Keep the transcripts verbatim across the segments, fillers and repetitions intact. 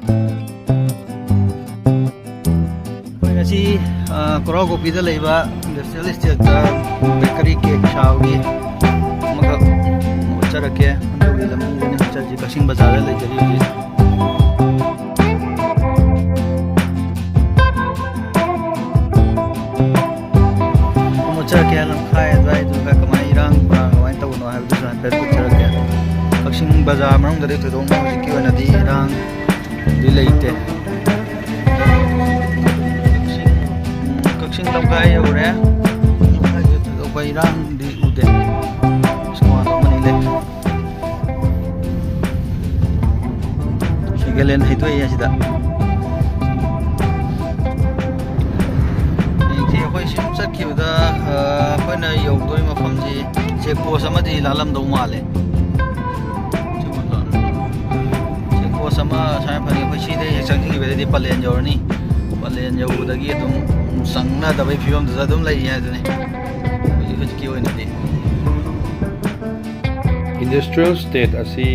ꯑꯩꯈꯣꯏ ꯉꯁꯤ, ꯑ, ꯀꯣꯔꯥꯎ ꯀꯣꯄꯤꯗ ꯂꯩꯕ industrial estate-ꯇ bakery cake ꯁꯥꯕꯒꯤ ꯑꯃꯈꯛ ꯎꯠꯆꯔꯛꯀꯦ꯫ ꯑꯗꯨꯒꯤ ꯂꯝꯕꯤꯗꯅꯤ ꯆꯠꯂꯤ, ꯀꯛꯆꯤꯡ ꯕꯖꯥꯔꯗ ꯂꯩꯖꯔꯤ ꯍꯧꯖꯤꯛ꯫ ꯎꯠꯆꯔꯛꯀꯦ, ꯂꯝꯈꯥꯏ ꯑꯗꯨꯋꯥꯏꯗꯨꯒ ꯀꯃꯥꯏꯅ ꯏꯔꯥꯡ ꯄꯔꯥꯡ ꯀꯃꯥꯏꯅ ꯇꯧꯕꯅꯣ ꯍꯥꯏꯕꯗꯨꯁꯨ ꯍꯥꯏꯐꯦꯠ ꯎꯠꯆꯔꯛꯀꯦ꯫ ꯀꯛꯆꯤꯡ ꯕꯖꯥꯔ ꯃꯅꯨꯡꯗꯗꯤ ꯊꯣꯏꯗꯣꯛꯅ ꯍꯧꯖꯤꯛꯀꯤ ꯑꯣꯏꯅꯗꯤ ꯏꯔꯥꯡꯗꯤ ꯂꯩꯇꯦ꯫ ꯎꯝ, ꯀꯛꯆꯤꯡ ꯂꯝꯈꯥꯏ ꯌꯧꯔꯦ꯫ ꯂꯝꯈꯥꯏꯗ ꯊꯣꯏꯗꯣꯛꯄ ꯏꯔꯥꯡꯗꯤ ꯎꯗꯦ꯫ ꯁꯤ ꯒꯦꯂꯦꯟ ꯍꯩꯗꯣꯛꯑꯦ ꯑꯁꯤꯗ꯫ ꯍꯌꯦꯡꯁꯦ ꯑꯩꯈꯣꯏ ꯁꯨꯝ ꯆꯠꯈꯤꯕꯗ, ꯑ, ꯑꯩꯈꯣꯏꯅ ꯌꯧꯗꯣꯏ ꯃꯐꯝꯁꯤ check post ꯑꯃꯗꯤ ꯂꯥꯜꯂꯝꯗꯧ ꯃꯥꯜꯂꯦ꯫ Check post ꯑꯃ ꯁꯨꯃꯥꯏꯅ ꯐꯪꯉꯤ꯫ ꯑꯩꯈꯣꯏ ꯁꯤꯗ ꯍꯦꯛ ꯆꯪꯁꯤꯟꯈꯤꯕꯗꯗꯤ ꯄꯂꯦꯟ ꯌꯧꯔꯅꯤ꯫ ꯄꯂꯦꯟ ꯌꯧꯕꯗꯒꯤ ꯑꯗꯨꯝ ꯆꯪꯅꯗꯕꯩ ꯐꯤꯕꯝꯗꯨꯗ ꯑꯗꯨꯝ ꯂꯩꯔꯤ ꯍꯥꯏꯗꯨꯅꯤ ꯍꯧꯖꯤꯛ ꯍꯧꯖꯤꯛꯀꯤ ꯑꯣꯏꯅꯗꯤ꯫ Industrial Estate ꯑꯁꯤ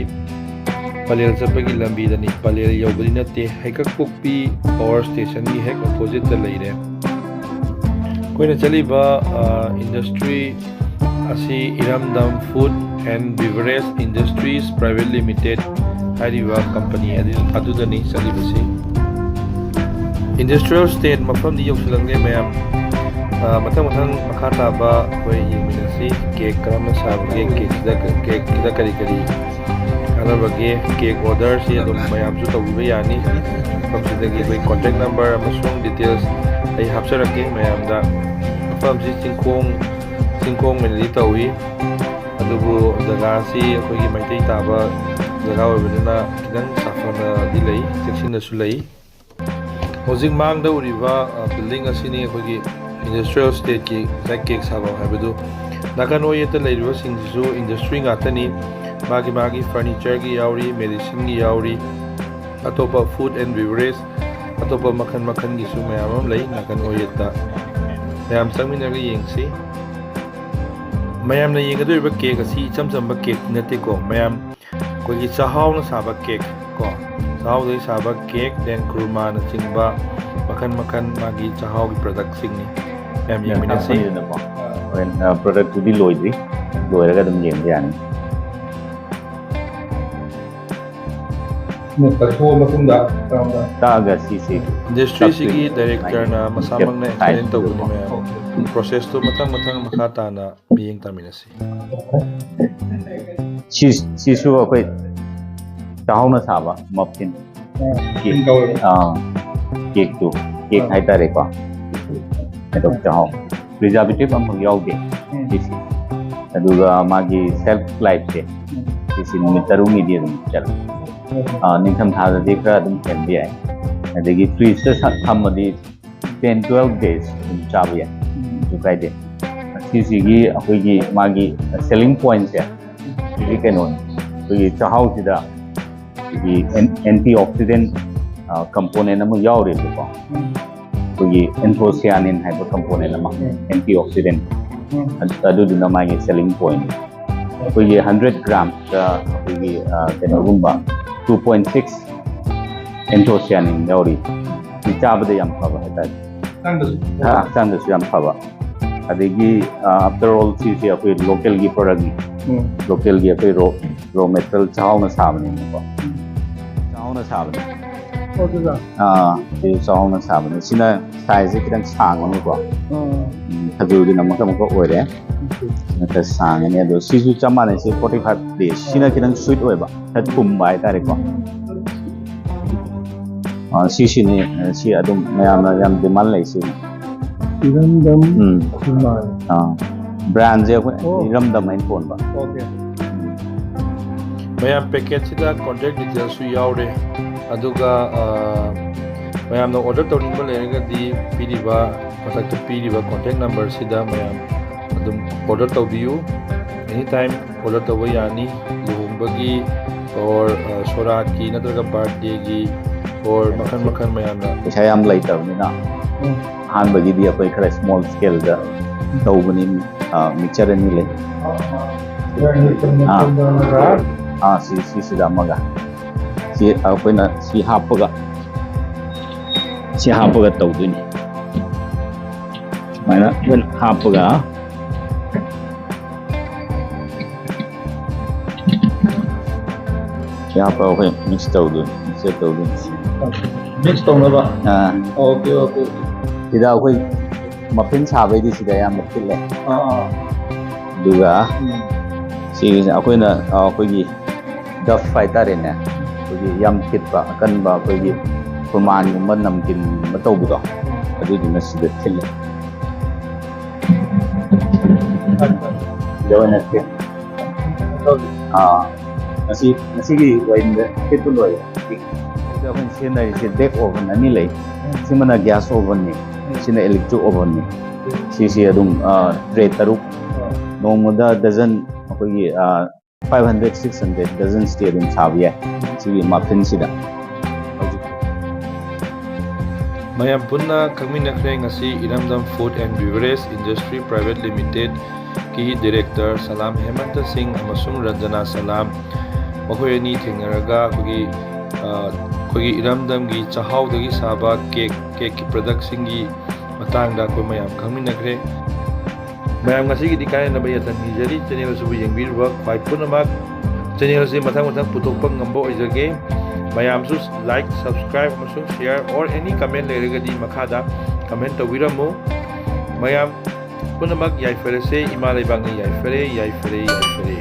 ꯄꯂꯦꯜ ꯆꯠꯄꯒꯤ ꯂꯝꯕꯤꯗꯅꯤ꯫ ꯄꯂꯦꯜ ꯌꯧꯕꯗꯤ ꯅꯠꯇꯦ, ꯍꯩꯀꯛꯄꯣꯛꯄꯤ power station-ꯒꯤ ꯍꯦꯛ opposite-ꯇ ꯂꯩꯔꯦ꯫ ꯑꯩꯈꯣꯏꯅ ꯆꯠꯂꯤꯕ, ꯑ, industry ꯑꯁꯤ ꯏꯔꯝꯗꯝ Food and Beverage Industries Private Limited ꯍꯥꯏꯔꯤꯕ company ꯑꯗꯨ, ꯑꯗꯨꯗꯅꯤ ꯆꯠꯂꯤꯕꯁꯤ꯫ Industrial estate ꯃꯐꯝꯗꯤ ꯌꯧꯁꯤꯜꯂꯛꯂꯦ ꯃꯌꯥꯝ꯫ ꯑ, ꯃꯊꯪ ꯃꯊꯪ ꯃꯈꯥ ꯇꯥꯕ ꯑꯩꯈꯣꯏ ꯌꯦꯡꯃꯤꯟꯅꯁꯤ꯫ Cake ꯀꯔꯝꯅ ꯁꯥꯕꯒꯦ, cake-ꯁꯤꯗ, cake-ꯁꯤꯗ ꯀꯔꯤ ꯀꯔꯤ ꯀꯥꯟꯅꯕꯒꯦ, cake order-ꯁꯤ ꯑꯗꯨꯝ ꯃꯌꯥꯝꯁꯨ ꯇꯧꯕꯤꯕ ꯌꯥꯅꯤ꯫ ꯃꯐꯝꯁꯤꯗꯒꯤ ꯑꯩꯈꯣꯏ contact number ꯑꯃꯁꯨꯡ details ꯑꯩ ꯍꯥꯞꯆꯔꯛꯀꯦ ꯃꯌꯥꯝꯗ꯫ ꯃꯐꯝꯁꯤ ꯆꯤꯡꯈꯣꯡ, ꯆꯤꯡꯈꯣꯡ ꯑꯣꯏꯅꯗꯤ ꯇꯧꯏ, ꯑꯗꯨꯕꯨ ꯖꯒꯥꯁꯤ ꯑꯩꯈꯣꯏꯒꯤ ꯃꯩꯇꯩ ꯇꯥꯕ ꯖꯒꯥ ꯑꯣꯏꯕꯅꯤꯅ ꯈꯤꯇꯪ ꯁꯥꯐꯅꯗꯤ ꯂꯩ, ꯆꯦꯛꯁꯤꯟꯅꯁꯨ ꯂꯩ꯫ ꯍꯧꯖꯤꯛ ꯃꯥꯡꯗ ꯎꯔꯤꯕ, ꯑ, building ꯑꯁꯤꯅꯤ ꯑꯩꯈꯣꯏꯒꯤ industrial estate-ꯀꯤ ꯉꯁꯥꯏ cake ꯁꯥꯐꯝ ꯍꯥꯏꯕꯗꯨ꯫ ꯅꯥꯀꯟ ꯑꯣꯏꯌꯦꯠꯇ ꯂꯩꯔꯤꯕꯁꯤꯡꯁꯤꯁꯨ industry ꯉꯥꯛꯇꯅꯤ꯫ ꯃꯥꯒꯤ ꯃꯥꯒꯤ furniture-ꯒꯤ ꯌꯥꯎꯔꯤ, medicine-ꯒꯤ ꯌꯥꯎꯔꯤ, ꯑꯇꯣꯞꯄ food and beverage, ꯑꯇꯣꯞꯄ ꯃꯈꯜ ꯃꯈꯜꯒꯤꯁꯨ ꯃꯌꯥꯝ ꯑꯃ ꯂꯩ ꯅꯥꯀꯟ ꯑꯣꯏꯌꯦꯠꯇ꯫ ꯃꯌꯥꯝ ꯆꯪꯃꯤꯟꯅꯔꯒ ꯌꯦꯡꯁꯤ꯫ ꯃꯌꯥꯝꯅ ꯌꯦꯡꯒꯗꯧꯔꯤꯕ cake ꯑꯁꯤ ꯏꯆꯝ ꯆꯝꯕ cake ꯅꯠꯇꯦꯀꯣ꯫ ꯃꯌꯥꯝ ꯑꯩꯈꯣꯏꯒꯤ ꯆꯥꯛꯍꯥꯎꯅ ꯁꯥꯕ cake ꯀꯣ꯫ ꯆꯥꯛꯍꯥꯎꯗꯒꯤ ꯁꯥꯕ cake, then ꯈꯨꯔꯃꯥꯅꯆꯤꯡꯕ ꯃꯈꯜ ꯃꯈꯜ ꯃꯥꯒꯤ ꯆꯥꯛꯍꯥꯎꯒꯤ productꯁꯤꯡꯅꯤ꯫ ꯃꯌꯥꯝ ꯌꯥꯝ ꯌꯦꯡꯃꯤꯟꯅꯁꯤ꯫ ꯌꯥꯝ ꯍꯣꯔꯦꯟ productꯇꯨꯗꯤ ꯂꯣꯏꯗ꯭ꯔꯤ, ꯂꯣꯏꯔꯒ ꯑꯗꯨꯝ ꯌꯦꯡꯕ ꯌꯥꯅꯤ꯫ ꯀꯛꯊꯣꯛꯑ ꯃꯇꯨꯡꯗ ꯀꯔꯝꯅ? ꯇꯛꯑꯒ ꯁꯤꯁꯤ Industryꯁꯤꯒꯤ ꯇꯛꯇꯣꯏꯅꯤ꯫ Directorꯅ ꯃꯁꯥꯃꯛꯅ explain ꯇꯧꯕꯅꯤ ꯃꯌꯥꯝ꯫ Processꯇꯨ ꯃꯊꯪ ꯃꯊꯪ ꯃꯈꯥ ꯇꯥꯅ ꯃꯤꯠꯌꯦꯡ ꯇꯥꯃꯤꯟꯅꯁꯤ꯫ ꯁꯤ ꯁꯤꯁꯨ ꯑꯩꯈꯣꯏ ꯆꯥꯛꯍꯥꯎꯅ ꯁꯥꯕ muffin꯫ ꯀꯩꯅꯣ ꯇꯧꯋꯦꯕ꯫ ꯑꯥ, cakeꯇꯨ, cake ꯍꯥꯏꯇꯥꯔꯦꯀꯣ꯫ ꯑꯗꯣ ꯆꯥꯛꯍꯥꯎ preservative ꯑꯃꯐꯥꯎ ꯌꯥꯎꯗꯦ ꯁꯤꯁꯤ꯫ ꯑꯗꯨꯒ ꯃꯥꯒꯤ shelf lifeꯁꯦ ꯁꯤꯁꯤ ꯅꯨꯃꯤꯠ ꯇꯔꯨꯛꯅꯤꯗꯤ ꯑꯗꯨꯝ ꯆꯠꯂꯦ꯫ ꯑꯥ, ꯅꯤꯡꯊꯝ ꯊꯥꯗꯗꯤ ꯈꯔ ꯑꯗꯨꯝ ꯍꯦꯟꯕ ꯌꯥꯏ꯫ ꯑꯗꯒꯤ fridgeꯇ ꯊꯝꯃꯗꯤ ten twelve days ꯑꯗꯨꯝ ꯆꯥꯕ ꯌꯥꯏ, ꯀꯩꯁꯨ ꯀꯥꯏꯗꯦ꯫ ꯁꯤꯁꯤꯒꯤ ꯑꯩꯈꯣꯏꯒꯤ ꯃꯥꯒꯤ selling pointꯁꯦ ꯁꯤꯒꯤ ꯀꯩꯅꯣꯅꯤ, ꯑꯩꯈꯣꯏꯒꯤ ꯆꯥꯛꯍꯥꯎꯁꯤꯗ ꯑꯩꯈꯣꯏꯒꯤ antioxidant component ꯑꯃ ꯌꯥꯎꯔꯤꯕꯀꯣ, ꯑꯩꯈꯣꯏꯒꯤ anthocyanin ꯍꯥꯏꯕ component ꯑꯃ, antioxidant꯫ ꯑꯗꯨꯗꯨꯅ ꯃꯥꯒꯤ selling point꯫ ꯑꯩꯈꯣꯏꯒꯤ hundred gramsꯇ ꯑꯩꯈꯣꯏꯒꯤ ꯀꯩꯅꯣꯒꯨꯝꯕ two point six anthocyanin ꯌꯥꯎꯔꯤ꯫ ꯁꯤ ꯆꯥꯕꯗ ꯌꯥꯝ ꯐꯕ ꯍꯥꯏꯇꯥꯔꯦ꯫ ꯍꯛꯆꯥꯡꯗꯁꯨ ꯌꯥꯝ ꯐꯕ꯫ ꯑꯗꯒꯤ after all ꯁꯤꯁꯦ ꯑꯩꯈꯣꯏ localꯒꯤ productꯅꯤ꯫ Localꯒꯤ ꯑꯩꯈꯣꯏ raw raw material ꯆꯥꯛꯍꯥꯎꯅ ꯁꯥꯕꯅꯤꯅꯀꯣ꯫ ꯆꯥꯛꯍꯥꯎꯅ ꯁꯥꯕꯅꯤ꯫ ꯑꯥ, ꯁꯤ ꯆꯥꯛꯍꯥꯎꯅ ꯁꯥꯕꯅꯤ꯫ ꯁꯤꯅ sizeꯁꯦ ꯈꯤꯇꯪ ꯁꯥꯡꯒꯅꯤꯀꯣ꯫ ꯎꯝ, ꯈꯖꯨꯔꯒꯤꯅ ꯑꯃꯨꯛꯀ ꯑꯃꯨꯛꯀ ꯑꯣꯏꯔꯦ꯫ ꯈꯔ ꯁꯥꯡꯒꯅꯤ꯫ ꯑꯗꯣ ꯁꯤꯁꯨ ꯆꯞ ꯃꯥꯟꯅꯩ꯫ ꯁꯤ forty five days꯫ ꯁꯤꯅ ꯈꯤꯇꯪ sweet ꯑꯣꯏꯕ, ꯈꯔ ꯊꯨꯝꯕ ꯍꯥꯏꯇꯥꯔꯦꯀꯣ꯫ ꯑꯥ, ꯁꯤꯁꯤꯅꯤ, ꯁꯤ ꯑꯗꯨꯝ ꯃꯌꯥꯝꯅ ꯌꯥꯝ demand ꯂꯩ ꯁꯤꯅꯤ꯫ ꯏꯔꯝꯗꯝ ꯎꯝ꯫ ꯈꯨꯔꯃꯥꯟ꯫ ꯑꯥ, brandꯁꯦ ꯑꯩꯈꯣꯏ ꯑꯣ꯫ ꯏꯔꯝꯗꯝ ꯍꯥꯏꯅ ꯊꯣꯟꯕ꯫ Okay꯫ ꯃꯌꯥꯝ packetꯁꯤꯗ contact detailsꯁꯨ ꯌꯥꯎꯔꯦ꯫ ꯑꯗꯨꯒ ꯑ, ꯃꯌꯥꯝꯅ order ꯇꯧꯅꯤꯡꯕ ꯂꯩꯔꯒꯗꯤ ꯄꯤꯔꯤꯕ, ꯃꯊꯛꯇ ꯄꯤꯔꯤꯕ contact numberꯁꯤꯗ ꯃꯌꯥꯝ ꯑꯗꯨꯝ order ꯇꯧꯕꯤꯌꯨ꯫ Anytime order ꯇꯧꯕ ꯌꯥꯅꯤ꯫ ꯂꯨꯍꯣꯡꯕꯒꯤ or ꯁꯣꯔꯥꯠꯀꯤ ꯅꯠꯇ꯭ꯔꯒ birthdayꯒꯤ or ꯃꯈꯜ ꯃꯈꯜ ꯃꯌꯥꯝꯅ꯫ ꯄꯩꯁꯥ ꯌꯥꯝ ꯂꯩꯇꯕꯅꯤꯅ ꯎꯝ꯫ ꯑꯍꯥꯟꯕꯒꯤꯗꯤ ꯑꯩꯈꯣꯏ ꯈꯔ small scaleꯗ ꯇꯧꯕꯅꯤ꯫ ꯑ, mixture ꯑꯅꯤ ꯂꯩ꯫ ꯑꯥ, ꯁꯤ, ꯁꯤꯁꯤꯗ ꯑꯃꯒ꯫ ꯁꯤ ꯑꯩꯈꯣꯏꯅ ꯁꯤ ꯍꯥꯞꯄꯒ, ꯁꯤ ꯍꯥꯞꯄꯒ ꯇꯧꯗꯣꯏꯅꯤ꯫ ꯁꯨꯃꯥꯏꯅ ꯑꯩꯈꯣꯏꯅ ꯍꯥꯞꯄꯒ, ꯁꯤ ꯍꯥꯞꯄꯒ ꯑꯩꯈꯣꯏ ꯃꯤꯛꯁ ꯇꯧꯗꯣꯏꯅꯤ, ꯃꯤꯛꯁ ꯇꯧꯗꯣꯏꯅꯤ꯫ ꯃꯤꯛꯁ ꯇꯧꯅꯕ꯫ ꯑꯥ, ꯑꯣꯀꯦ, ꯑꯣꯀꯦ꯫ ꯁꯤꯗ ꯑꯩꯈꯣꯏ ꯃꯐꯤꯟ ꯁꯥꯕꯩꯗꯤ ꯁꯤꯗ ꯑꯌꯥꯝꯕ ꯊꯤꯠꯂꯦ꯫ ꯑꯥ, ꯑꯥ꯫ ꯑꯗꯨꯒ ꯎꯝ꯫ ꯁꯤꯒꯤꯁꯦ ꯑꯩꯈꯣꯏꯅ, ꯑ, ꯑꯩꯈꯣꯏꯒꯤ ꯗꯐ ꯍꯥꯏꯇꯥꯔꯦꯅꯦ, ꯑꯩꯈꯣꯏꯒꯤ ꯌꯥꯝ ꯊꯤꯠꯄ, ꯑꯀꯟꯕ, ꯑꯩꯈꯣꯏꯒꯤ ꯈꯨꯔꯃꯥꯟꯒꯨꯝꯕ ꯅꯝꯀꯤꯟꯒꯨꯝꯕ ꯇꯧꯕꯗꯣ, ꯑꯗꯨꯗꯨꯅ ꯁꯤꯗ ꯊꯤꯠꯂꯦ꯫ ꯁꯤꯗ ꯑꯣꯏꯅ ꯊꯤꯠ-, ꯑꯥ, ꯉꯁꯤ, ꯉꯁꯤꯒꯤ ꯋꯥꯔꯤꯗ ꯊꯤꯠꯄ ꯂꯣꯏꯔꯦ꯫ ꯁꯤꯗ ꯑꯩꯈꯣꯏꯅ ꯁꯤꯖꯤꯟꯅꯔꯤꯁꯦ ꯕꯦꯛ ꯑꯣꯚꯟ ꯑꯅꯤ ꯂꯩ꯫ ꯁꯤꯃꯅ ꯒ꯭ꯌꯥꯁ ꯑꯣꯚꯟꯅꯤ, ꯁꯤꯅ ꯏꯂꯦꯛꯇ꯭ꯔꯤꯛ ꯑꯣꯚꯟꯅꯤ꯫ ꯁꯤꯁꯤ ꯑꯗꯨꯝ, ꯑ, ꯇ꯭ꯔꯦ ꯇꯔꯨꯛ, ꯅꯣꯡꯃꯗ ꯗꯖꯟ ꯑꯩꯈꯣꯏꯒꯤ, ꯑ, five hundred, six hundred ꯗꯖꯟꯁꯇꯤ ꯑꯗꯨꯝ ꯁꯥꯕ ꯌꯥꯏ ꯁꯤꯒꯤ ꯃꯐꯤꯟꯁꯤꯗ꯫ ꯍꯧꯖꯤꯛ ꯃꯌꯥꯝ ꯄꯨꯟꯅ ꯈꯪꯃꯤꯟꯅꯈ꯭ꯔꯦ ꯉꯁꯤ ꯏꯔꯝꯗꯝ Food and Beverage Industry Private Limitedꯀꯤ director ꯁꯂꯥꯝ ꯍꯦꯃꯟꯇ ꯁꯤꯡ ꯑꯃꯁꯨꯡ ꯔꯟꯖꯅꯥ ꯁꯂꯥꯝ, ꯃꯈꯣꯏ ꯑꯅꯤ ꯊꯦꯡꯅꯔꯒ ꯑꯩꯈꯣꯏꯒꯤ, ꯑ, ꯑꯩꯈꯣꯏꯒꯤ ꯏꯔꯝꯗꯝꯒꯤ ꯆꯥꯛꯍꯥꯎꯗꯒꯤ ꯁꯥꯕ ꯀꯦꯛ, ꯀꯦꯛꯀꯤ productꯁꯤꯡꯒꯤ ꯃꯇꯥꯡꯗ ꯑꯩꯈꯣꯏ ꯃꯌꯥꯝ ꯈꯪꯃꯤꯟꯅꯈ꯭ꯔꯦ꯫ ꯃꯌꯥꯝ ꯉꯁꯤꯒꯤꯗꯤ ꯀꯥꯏꯅꯅꯕ ꯌꯥꯊꯪ ꯅꯤꯖꯔꯤ꯫ Channel ꯑꯁꯤꯕꯨ ꯌꯦꯡꯕꯤꯔꯤꯕ ꯈ꯭ꯋꯥꯏ ꯄꯨꯝꯅꯃꯛ, channel ꯑꯁꯤ ꯃꯊꯪ ꯃꯊꯪ ꯄꯨꯊꯣꯛꯄ ꯉꯝꯕ ꯑꯣꯏꯖꯒꯦ꯫ ꯃꯌꯥꯝꯁꯨ like, subscribe ꯑꯃꯁꯨꯡ share or any comment ꯂꯩꯔꯒꯗꯤ ꯃꯈꯥꯗ comment ꯇꯧꯕꯤꯔꯝꯃꯨ꯫ ꯃꯌꯥꯝ ꯄꯨꯝꯅꯃꯛ ꯌꯥꯏꯐꯔꯁꯦ꯫ ꯏꯃꯥ ꯂꯩꯕꯥꯛꯅ ꯌꯥꯏꯐꯔꯦ, ꯌꯥꯏꯐꯔꯦ, ꯌꯥꯏꯐꯔꯦ꯫